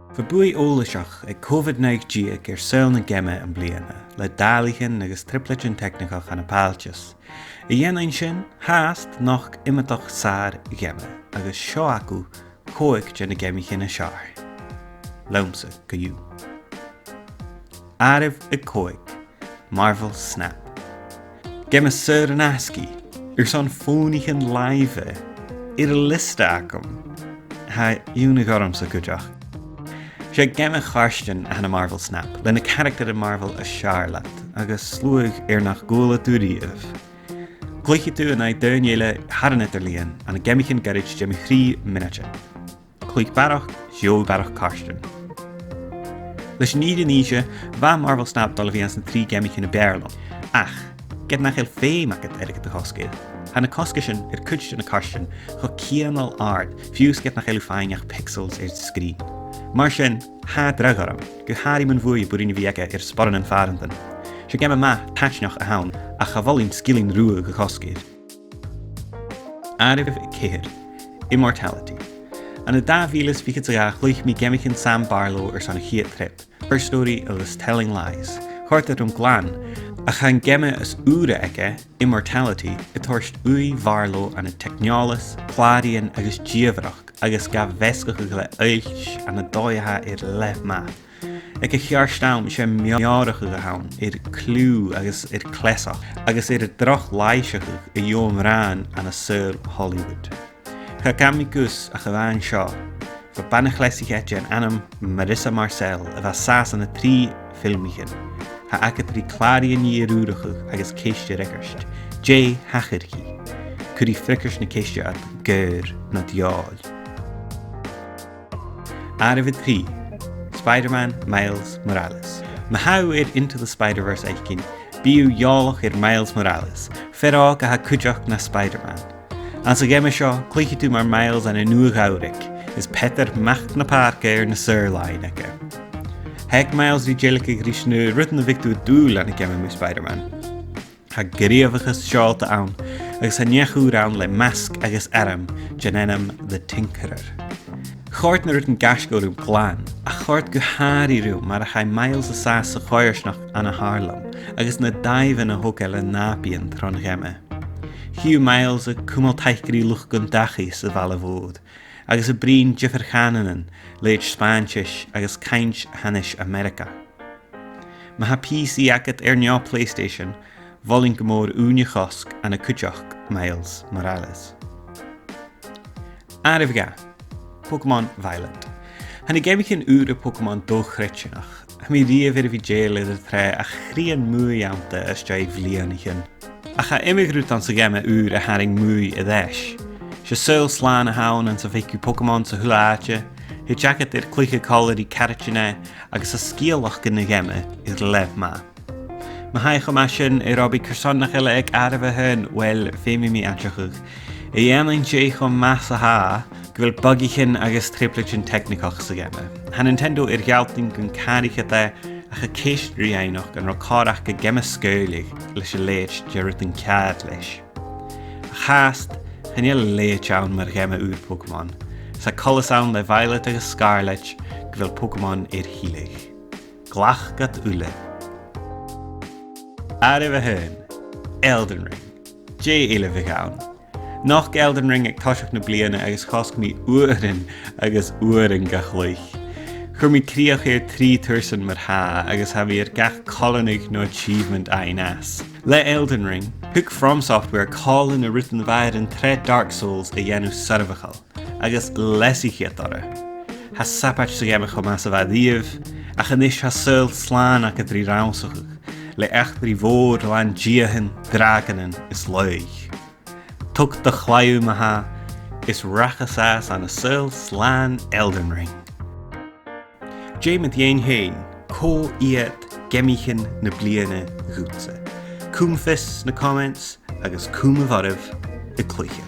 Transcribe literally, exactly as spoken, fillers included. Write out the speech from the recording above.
Bha buaidh eòlaiseach aig Covid naoi deug air saoghal na geama am-bliadhna, le dàilidhean agus trioblaidean teicnigeach ann am pailteas. A dh'aindeoin sin, fhathast nochd iomadach sàr-gheama, agus seo agaibh còig de na geamaichean as fheàrr. Leamsa co-dhiù. Àireamh a còig, Marvel Snap. Geama saor-in-asgaidh, airson fònaichean-làimhe, air an liosta agam. Tha e iongnadh ormsa cuideachd. 'S e geama chairtean a th' ann am Marvel Snap, le na caractaran Marvel as fheàrr leat, agus sluagh air nach cuala tu riamh. Cluichidh tu an aghaidh daoine eile thar an eadar-lìon, ann an geamaichean goirid de mu thrì mionaidean. Cluich barrachd, 's gheibh thu barrachd cairtean. Leis an fhìrinn innse, bha Marvel Snap a' dol a bhith anns na trì geamaichean a b' fheàrr leam. Ach, ged nach eil feum agad airgead a chosg air, tha na cosgaisean air cuid de na cairtean cho cianail àrd, fiù 's ged nach eil thu a' faighinn ach pixels air do sgrìn. Mar sin, tha e dragh orm gu h-àraidh mun bhuaidh a b' urrainn a bhith aige air sporan nan pàrantan. 'S e geama math taitneach a th' ann, ach cha mholainn sgilean ruadh a chosg air. Àireamh a ceithir, Immortality. Ann an dà mhìle 's fichead 's a dhà chluich mi geamaichean Sam Barlow airson a' chiad trip, Her Story agus Telling Lies. Chòrd iad rium glan, ach tha an geama as ùire aige, Immortality, a' toirt ùidh Bharlow ann an teicneòlas, clàraidhean agus dìomhaireachd, agus ga mheasgachadh le oillt ann an dòigh a tha air leth math. Aig a' cheart àm, 's e meòrachadh a th' ann air cliù agus air cleasachd, agus air an droch-làimhseachadh a gheibh thu ann an saoghal Hollywood. Cha ghabh mi gus ach a-mhàin seo, bho bana-chleasaiche den ainm Marissa Marcel, a bha sàs ann an trì filmichean. Tha agad ri clàraidhean a dhìth air ùrachadh agus ceist a fhreagairt. Dè thachair dhi? Cuiridh freagairt na ceiste ort gaoir nad fheòil. Àireamh a trì, Spider-Man Miles Morales. Ma tha thu air Into the Spider-Verse fhaicinn, bidh thu eòlach air Miles Morales, fear òg a tha cuideachd na Spider-Man. Anns a' gheama seo, cluichidh tu mar Miles ann an Nua-Ghabhraig, is Peter mac na Pàirce air na saor-làithean aige. Thèid Miles ri dèiligeadh ris na rudan a bhiodh tu an dùil ann an geama mu Spider-Man. Tha gnìomhachas seòlta ann, agus tha neach ùr ann le masg agus airm den ainm The Tinkerer. Chòrd na rudan gaisgeil rium glan, ach chòrd gu h-àraidh rium mar a chaidh Miles a-steach sa choimhearsnachd ann an Harlem, agus na dàimhean a thog e le nàbaidhean tron gheama. Chì thu Miles a' cumail taic ri luchd an dachaigh sa bhaile mhòr, agus a' bruidhinn diofar chànanan, leithid Spàinntis agus cainnt-sheanais Ameireagaidh. Ma tha P C agad air neo PlayStation, mholainn gu mòr ùine a chosg ann an cuideachd Miles Morales. Àireamh a dhà, Pokémon Violet. Tha na geamaichean ùra Pokémon do-chreidsinneach. Tha mi a-riamh air a bhith dèidheil air an t-sreath ach chrìon m' ùidh annta às dèidh bhliadhnaichean. Ach tha iomadh rud anns a' gheama ùr a tharraing m' ùidh air ais. 'S e saoghal slàn a th' ann anns am faic thu Pokémon sa h-uile àite, thèid agad air cluiche còmhla ri caraidean e, agus tha sgeulachdan na geama air leth math. Ma tha e cho math sin, a Robbie, carson nach eil e aig àireamh a h-aon? Uill, feumaidh mi aideachadh, a dh'aindeoin dè cho math 's a tha e, gu bheil bugaichean agus trioblaidean teicnigeach sa gheama. Tha Nintendo air ghealltainn gun càraich iad e, ach a' cheist ri fhaighneachd, an robh còir aca geama sgaoileadh leis a leithid de rudan ceàrr leis. Ach fhathast, chan eil a leithid ann mar gheama ùr Pokémon. 'S tha coltas ann le Violet agus Scarlet gu bheil Pokémon air tilleadh. Glac iad uile. Àireamh a h-aon, Elden Ring. Dè eile a bhiodh ann? Nochd Elden Ring aig toiseach na bliadhna agus chosg mi uairean agus uairean ga chluich. Chuir mi crìoch air trì tursan mar-thà, agus tha mi air gach coileanadh no achievement fhaighinn às. Le Elden Ring, thug From Software còmhla na rudan a bha air an t-sreath Dark Souls a dhèanamh soirbheachail, agus leasaich iad orra. Tha sabaid sa gheama cho math 's a bha riamh, ach a-nis tha saoghal slàn agad ri rannsachadh, le eachdraidh mhòr làn diathan, dràgonan is laoigh. Tog do chlaidheamh ma-thà, is rachaidh às ann an saoghal slàn Elden Ring. Dè mu dheidhinn fhèin, cò iad geamaichean na bliadhna dhutsa? Cùm fios sna comments agus cùm a' bhorraibh a' cluiche.